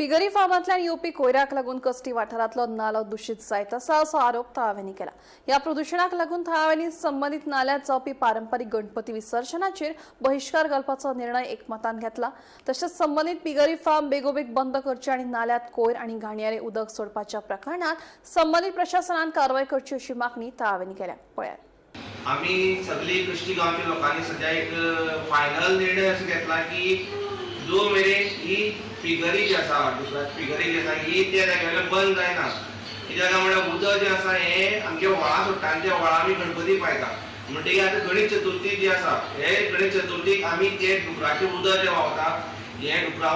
Piggery फार्मांतल्यान येवपी कोयराक लागून कस्टी वाठारांतलो नालो दुशीत जायत आसा असो आरोप थळाव्यांनी केला. ह्या प्रदुशणाक लागून थळाव्यांनी संबंदीत नाल्यात जावपी पारंपरीक गणपती विसर्जनाचेर बहिश्कार घालपाचो निर्णय एकमतान घेतला. तशेंच संबंदीत पिगरी फार्म बेगोबेग बंद करचे आनी नाल्यात कोयर आनी घाणयारे उदक सोडपाच्या प्रकरणात संबंदीत प्रशासनान कारवाय करची अशी मागणी थळाव्यांनी केल्या. पळयात. आमी सगळी कश्टी गांवच्या लोकांनी सद्या एक फायनल निर्णय असो घेतला की जो मेरेन ही फिगरी जी आसा, दुसऱ्या फिगरी जी आसा ही त्या जाग्यार बंद जायना. कित्याक काय म्हळ्यार उदक जें आसा हें आमच्या व्हाळां सोडटा आनी त्या व्हाळां आमी गणपती पायता. म्हणटकीर आतां गणेश चतुर्थी जी आसा, हे गणेश चतुर्थीक आमी ते डुकराचें उदक जें व्हांवता, हें डुकरा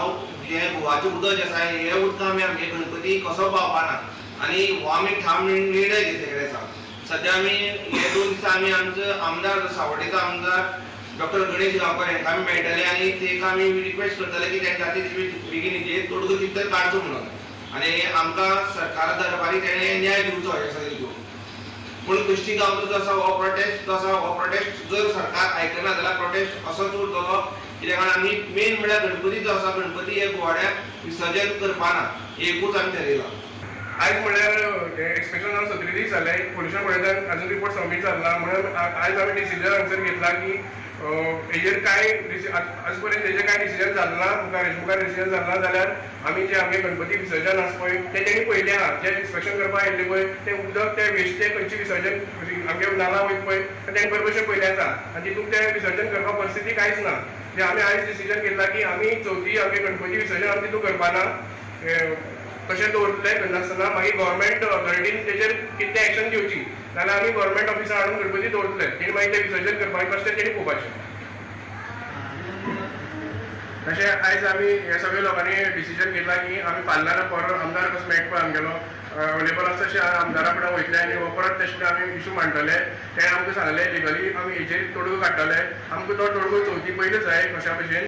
हें गोवाचें उदक जें आसा हें उदक आमी आमगे गणपती कसो पावपाना आनी हो आमी ठाम निर्णय घेतलेले आसा. सद्या आमी हे 2 दिसा आमी आमचो आमदार जो सावड्डेचो आमदार डॉक्टर गणेश गांवकर हांकां आमी मेळटले आनी तेका आमी रिक्वेस्ट करतले की तेंच्या खातीर बेगीन हेजेर तोडगो कितें तरी काडचो म्हणून आनी आमकां सरकार दरबारी तेणें न्याय दिवचो हे सगळें हितून. पूण कश्टी गांवचो जो आसा हो प्रोटेस्ट जो आसा हो प्रोटेस्ट जर सरकार आयकना जाल्यार प्रोटेस्ट असोच उरतलो. कित्याक कारण आमी मेन म्हळ्यार गणपती जो आसा गणपती हे गोवाड्याक विसर्जन करपाना हे एकूच आमी ठरयलां. आयज म्हणल्यार एक्सपेक्शन जावन 17 दीस जाले, पोल्युशन बोर्डान अजून रिपोर्ट सबमीट जाला. म्हणून आयज आमी डिसिजन हांगसर घेतला की हेजेर कांय आज पर्यंत हेजेर कांय डिसिजन जालें ना. मुखार हेजे मुखार डिसिजन जालें ना जाल्यार आमी जे आमगे गणपती विसर्जन आसा पळय तें तेणी पळयलें आहा. जे इन्स्पेक्शन करपाक आयिल्लें पळय तें उदक तें वेस्ट तें खंयचें विसर्जन आमगे नाला वयता पळय तें तेणी बरे भशेन पळयलें आसा आनी तितून तें विसर्जन करपाक परिस्थिती कांयच ना. तें आमी आयज डिसिजन घेतला की आमी चवथी आमगे गणपती विसर्जन आमी तितून करपाना, तशें दवरतले करनासतना. मागीर गव्हर्मेंट ऑथॉरिटीन तेजेर कितें एक्शन घेवची, नाल्यार आमी गव्हर्मेंट ऑफिसार हाडून गणपती दवरतले. तेणी मागीर ते विसर्जन करपाचें कशें तेणी पळोवपाचें. तशें आयज आमी हे सगळे लोकांनी डिसिजन घेतला की आमी फाल्यां ना परत आमदार कसो मेळटा पळय आमगेलो अवेलेबल आसा तशें आमदारा कडेन वयतले आनी हो परत तशें आमी इशू मांडटले. तेणें आमकां सांगलें लिगली आमी हेजेर तोडगो काडटले. आमकां तो तोडगो चवथी पयलीं जाय कशा भशेन.